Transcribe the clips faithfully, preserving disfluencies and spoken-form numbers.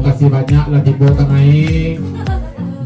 Makasih banyak lah tibo kamari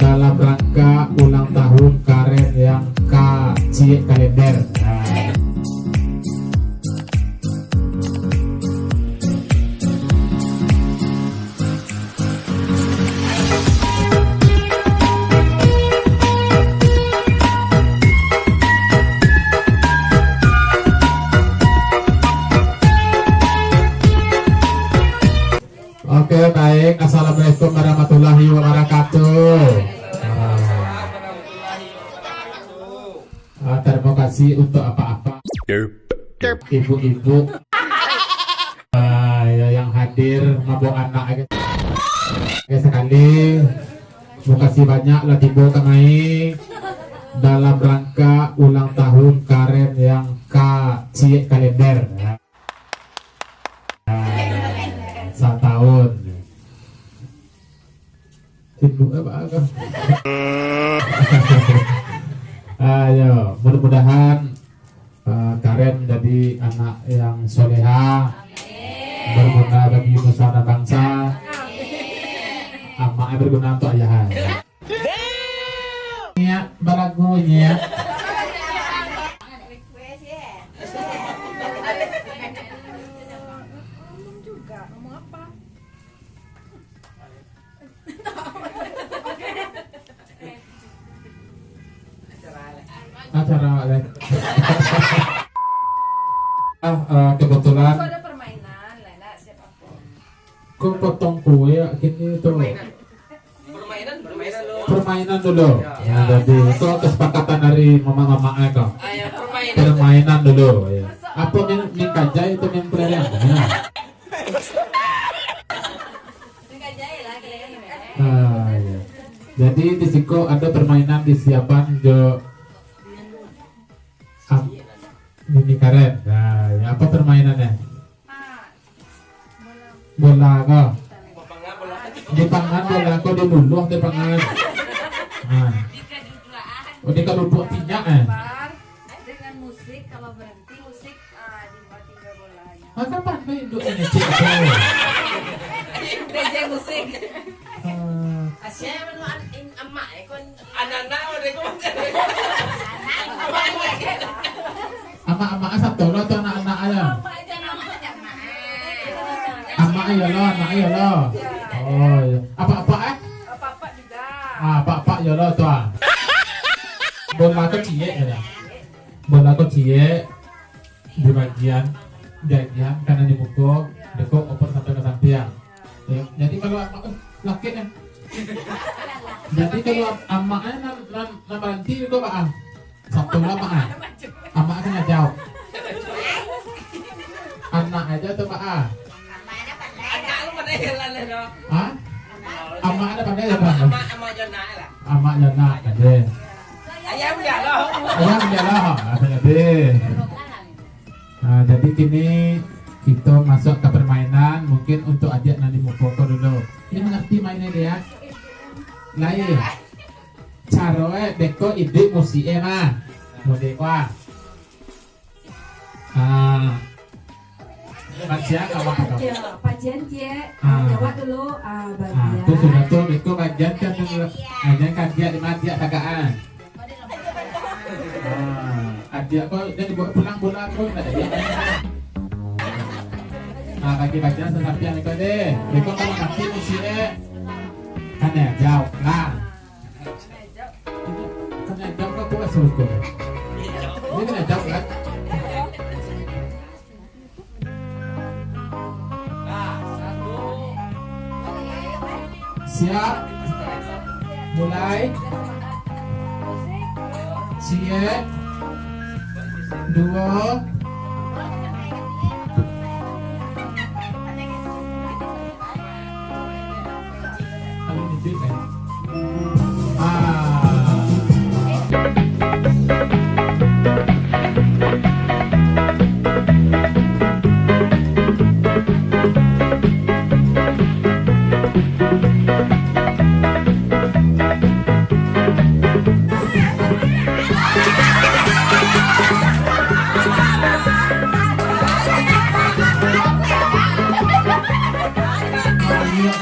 dalam rangka ulang tahun Karen yang ka ciek kalender. Oke, baik. Assalamualaikum warahmatullahi wabarakatuh. Ah, terima kasih untuk apa-apa. Ibu-ibu, ah, ya, yang hadir, mabok anak aja. Oke, sekali. Makasih banyak lah tibo kamari dalam rangka ulang tahun Karen yang ka ciek kalender. Satahun. Tunduk apa kah? Ayo, mudah-mudahan, eh, Karen menjadi anak yang soleha, berguna bagi nusa dan bangsa. Amak berguna untuk ayah. Niat balagu, niat. Belum juga, ngomong apa? Acara awak, guys. Ah, eh, kebetulan. Kok ada permainan, lah, nak siap apa? Kok potong kue, ya, kini tu? Permainan. Permainan, permainan dulu. Permainan dulu. Ya. Nah, jadi itu kesepakatan dari mama-mama, eh, kok. Ah, ya, permainan. Permainan dulu, ya. Apa main, main kajai itu main kelereng? Ya. Main kajai lah, kelereng. Ah, ya. Jadi di siko ada permainan disiapan jo Am-, Nini Karen. Nah, ya, apa permainannya? Bola ko. Dipangan bola ko, diluluah dipangan. Nah. Oh, dikalubuak tinyak, eh. Dengan musik, kalau berhenti musik, ah, dibuat tiga bolanya. Ah, kan pandai induk ini, cik. P J musik. Ah. Asia menu an-, in-, amak, eh, kon Anak-anak, udah kau macam. Amak-amak sato lo atau anak-anak aja? Amak aja lo, anak aja lo. Oh, iya. Apa-apa, eh? Apa-apa juga. Ah, apa-apa aja lo tu, ah. Bola ko ciek, ya. Bola ko ciek. Dibagian, diagian, kanan di muko, deko oper sampai ka sampiang. Ya, jadi kalau amak, eh, laki, eh. Jadi kalau am-, amak, eh, nan, nan, nan baranti ko, Mak, ah. Satu lah, Mak, ah. Amak kan ngajau. Anak aja tu, Mak, ah. Anak lu pandai jalan, eh, dong. Hah? Amak ada pandai jalan, eh? Amak, amak Jona lah. Amak Jona, ada. Ayam jalan. Ayam jalan, ada, ada. Nah, jadi kini kita masuk ke permainan, mungkin untuk adiak nan di muko ko dulu. Dia mengerti mainnya dia? Lain. Caro, eh, beko iduik musik, eh, mah. Model ko, ah. Ah. Baca kawan tu. Ya, pacian ciek. Ah. Jawab dulu, ah, ah, bagian. Tu sudah tu, beko bagian kan dulu. Bagian kan dia di madiak tagaan. Ah, adiak ko, dia dibawa pulang bola ko, tak ada dia. Ah, bagi bagian sesampian ko deh. Beko kalau mati musik, eh. Kan ya, jawab lah. Kena jawab apa, Mas Rukun? Ini kena jawab, kan? Siap. Mulai. Ciek. Duo.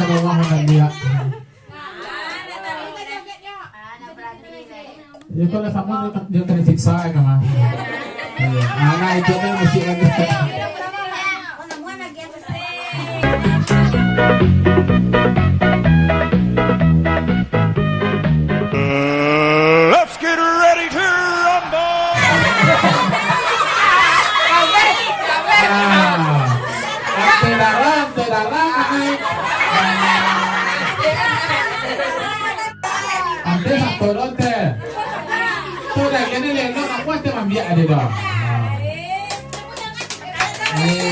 Allah nak lihat. Ya, kalau sama dia, dia kena siksa kan, mah. Iya. Alah, itu kan mesti kan. Let's get ready to rumble. Ah, ante darah, ante darah, ai. Ante sato do, ante. Tu dah, kini lelok, aku ante mambiak ade dah. Eh.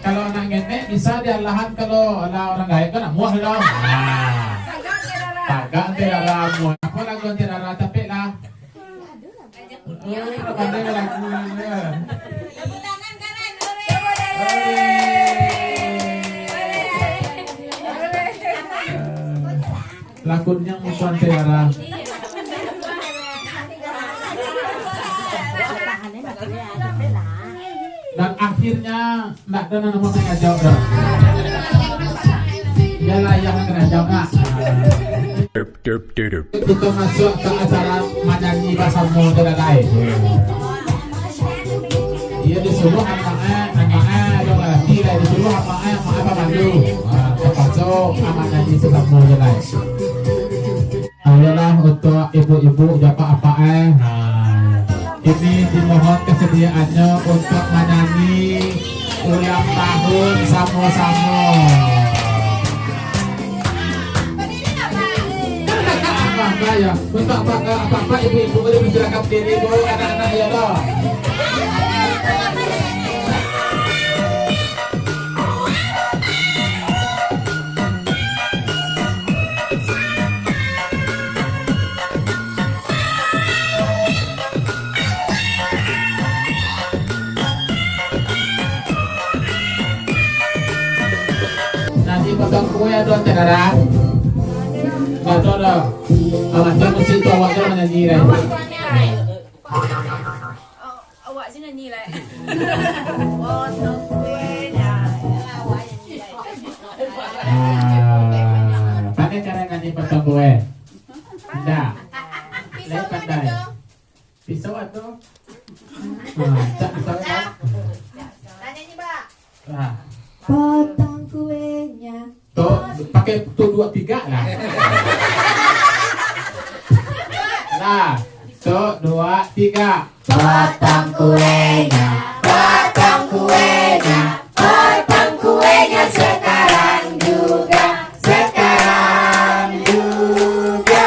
Kalau nak ngenek, bisa dialahan, kalau lah urang gaek kan nak muah dah. Nah. Tagak ante darah muah. Apo lagu ante darah, capek lah. Oh, pandai lagu ni, ya. Lakonyo musuah ante darah. Dan akhirnya, ndak ado nan namuah mangajak dah. Iyolah, iyo nan kena jawab, nak. Kito masuak ka acara manyanyi basamo tu, dah, dai. Iyo, disuruah amak-amak, amak-amak, disuruah amak-amak, amak-amak pamandu. Ah, tapaso amak nyanyi sasamo tu, dai. Ayolah, untuak ibu-ibu jo apak-apak, eh. Ha. Kini dimohon kasadiaannyo untuak manyanyi ulang tahun samo-samo. Apak-apak, yo. Untuak apak-apak, ibu-ibu, boleh mempersilakan berdiri, Bu, anak-anak, yo, doh. Nasi potong kue ado, Cak Dara? Ado, ado. Alah, jan musik tu, awak jan manyanyi, deh. Awak je nyanyi lah. Potong kuenya. Yalah, awak nyanyi lah. Ah, pandai cara nyanyi potong kue? Indak. Lain pandai. Pisau atau? Ah, cak pisau kan? Nah, nyanyi, Pak. Ah. Potong kuenya. Tu, pakai tu dua tiga lah. Lah, tu dua tiga. Potong kuenya, potong kuenya, potong kuenya sekarang juga, sekarang juga.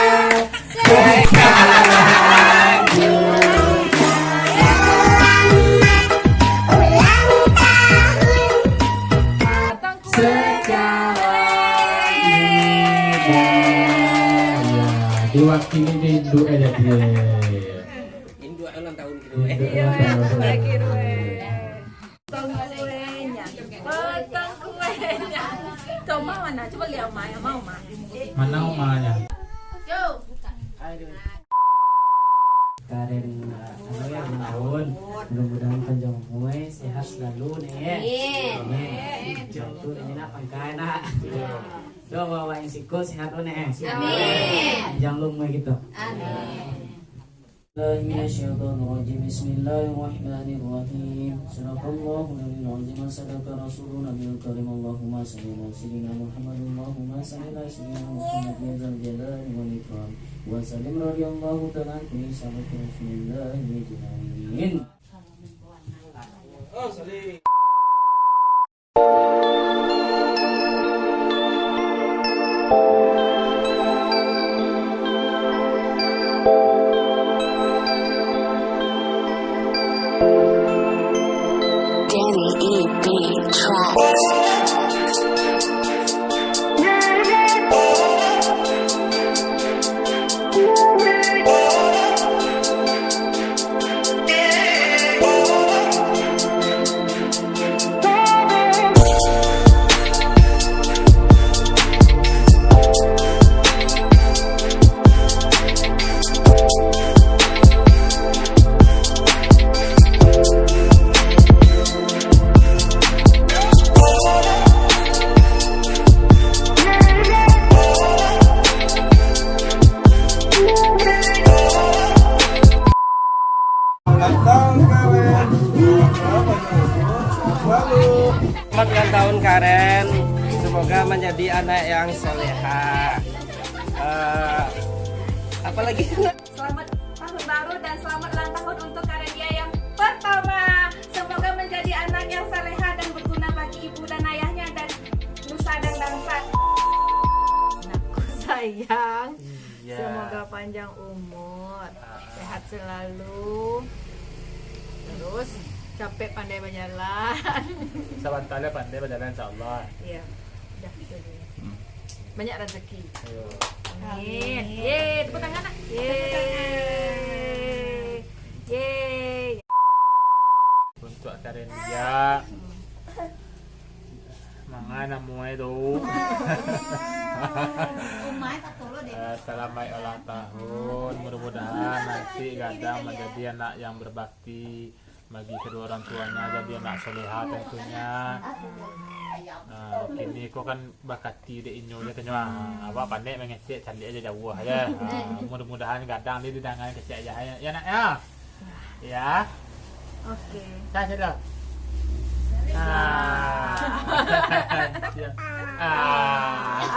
Diwakili dek induak aja dia. Induak ulang tahun kedua. Induak ulang tahun kedua. Potong kuenya. Potong kuenya. Tuh, Oma mana? Coba lihat Oma, yang mau, Oma. Mana Omanya? Yo. Karen, uh, anu ya, ulang tahun. Mudah-mudahan panjang umur, sehat selalu, Nek. Amin. Amin. Jatuh ini nak pangkai, nak. Yo, bawa yang siko sehat, Nek. Amin. Panjang umur kita. Amin. Bismillahirrahmanirrahim. Sadaqallahul azim wa sadaqa rasulun nabiyul karim. Allahumma salli ala sayyidina Muhammad, Allahumma salli ala sayyidina Muhammad ya dzal jalali wal ikram. Wa sallim radhiyallahu ta'ala an kulli sahabatin Rasulillahi ajma'in. Danny E B Tracks. Karen, semoga menjadi anak yang soleha. Eh, apa lagi? Selamat tahun baru dan selamat ulang tahun untuk Karen Dia yang pertama. Semoga menjadi anak yang saleha dan berguna bagi ibu dan ayahnya dan nusa dan bangsa. Anakku sayang, iya, semoga panjang umur, ah, sehat selalu, terus capek pandai bajalan. Sabanta lah pandai bajalan, insyaallah. Iya. Udah, itu dulu. Hmm. Banyak rezeki. Ayo. Amin. Amin. Yeay, tepuk tangan lah. Yeay. Tepuk tangan. Yeay. Untuk Karen Dia. Manga namo e tu. Umai tak tolong deh. Eh, selamat ulang tahun. Mudah-mudahan nanti gadang menjadi anak yang berbakti bagi kedua orang tuanya, jadi anak soleha tentunya. Nah, kini ko kan bakati dek inyo je tanyo, ah, awak pandai mangecek, caliak aja jauah aja. Ah, mudah-mudahan gadang dia didangar kecek aja ya, ya nak ya. Ya. Oke. Dah, sudah. Ah. Ya. Ah.